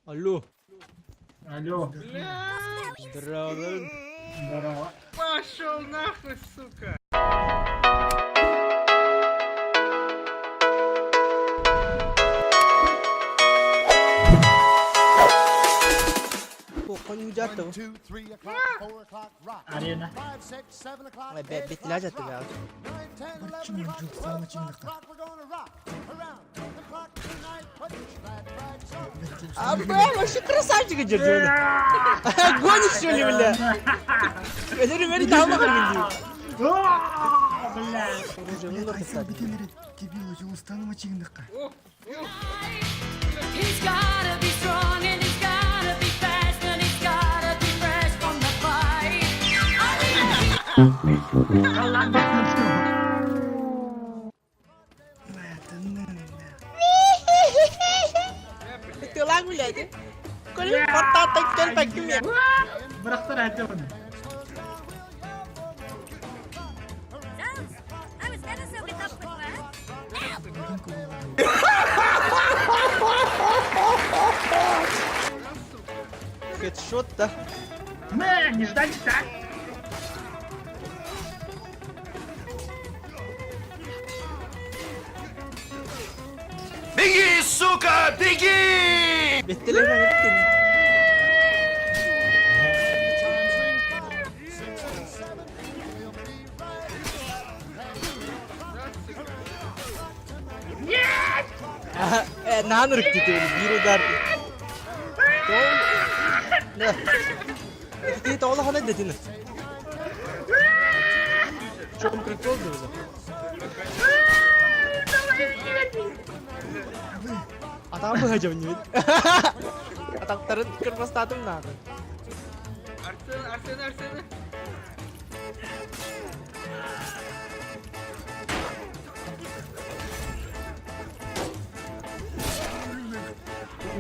Алло. Алло. Здорово. Здорово. Пошел нахуй, сука! Арена. А, бля, вообще красавчик идет, бля. Гонишь, что ли, бля? Говорю, говори, там Бля. He's gotta be strong and he's gotta be fast and he's gotta be fresh from the fight. Бырахтар этэ оны. I was never so with up with work. Хедшот-то. Не, не ждать так. Беги, сука, беги! Наан үрүктүтү биир удар. Ти тоҕо хана дэтин. В чем прикол был? Атаҕым быһа дьонньубут. Атахтарын кырбастаатым наада. Арсен, Арсен, Арсен!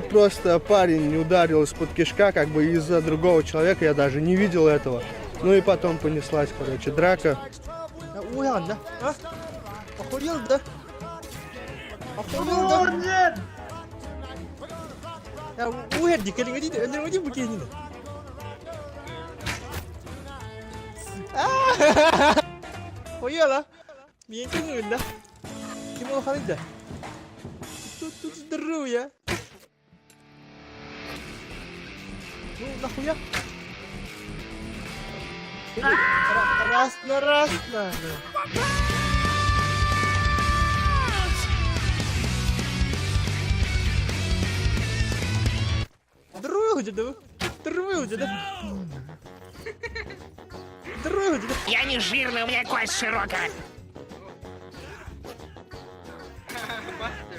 Просто парень ударил из-под кишка, как бы из-за другого человека, я даже не видел этого. Ну и потом понеслась, короче, драка. Уйан, да? А? Охуел, да? Охуел, да? Нет! Я уher дикелиңе дейді, өлеріңе дейді бұл Охуела. Мен көңілді. Ким ол ханыйды? Тут тут здоровье. Ну, нахуя? Раз на раз на. Здоровье, да? Я не жирный, у меня кость широкая. Басты,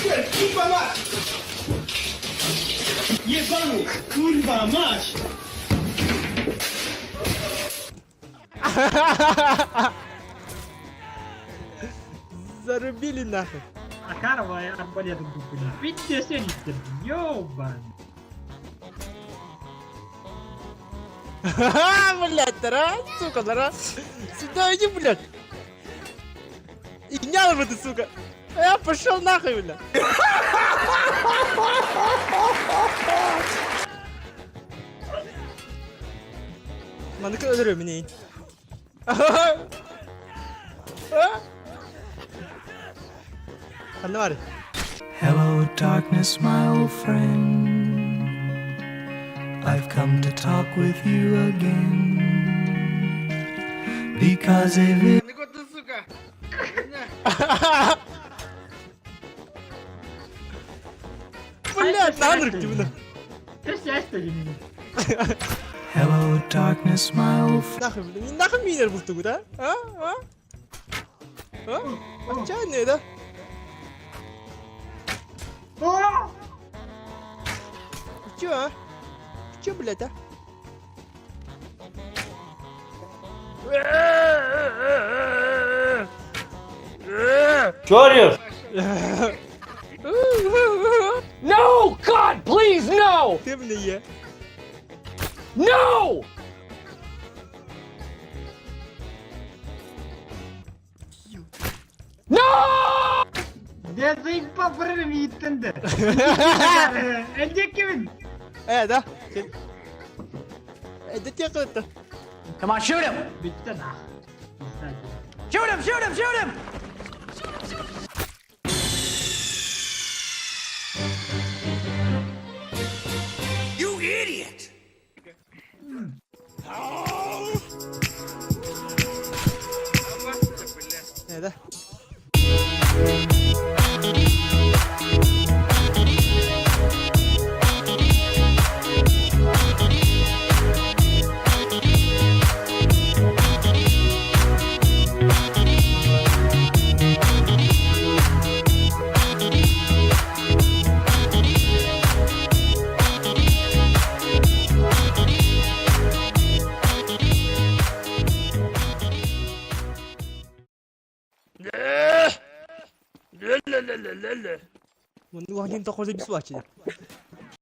бля. Зарубили нахуй. Акарова арбалетом купили. Видите, сидите, ёбан. Ха, блядь, да, сука, да, Сюда иди, блядь. И бы ты, сука. Я пошел нахуй, бля. Маныкы өлөрө минейин. Ханна бар. Hello, darkness, my old friend. I've come to talk with you again. Because if it Ну куда ты, сука? Блядь, наан үрүктү мына. Ты сядь, что ли? Hello, darkness, my old friend. Нахуй, бля, не нахуй минер бултугу, да? А? А? А? Отчаянные, да? Чё, а? Чё, блядь, а? Чё орешь? No, God, please, no! Ты мне е. No! Да заебал барар мииттэн да. Элдеккибин. Э, да? Э, да тихо это. Come on, shoot him! Бүттэ нах. Shoot him, shoot him, shoot him! You idiot! Опасно, блядь. Э, да? Ну, один такой забесвачили.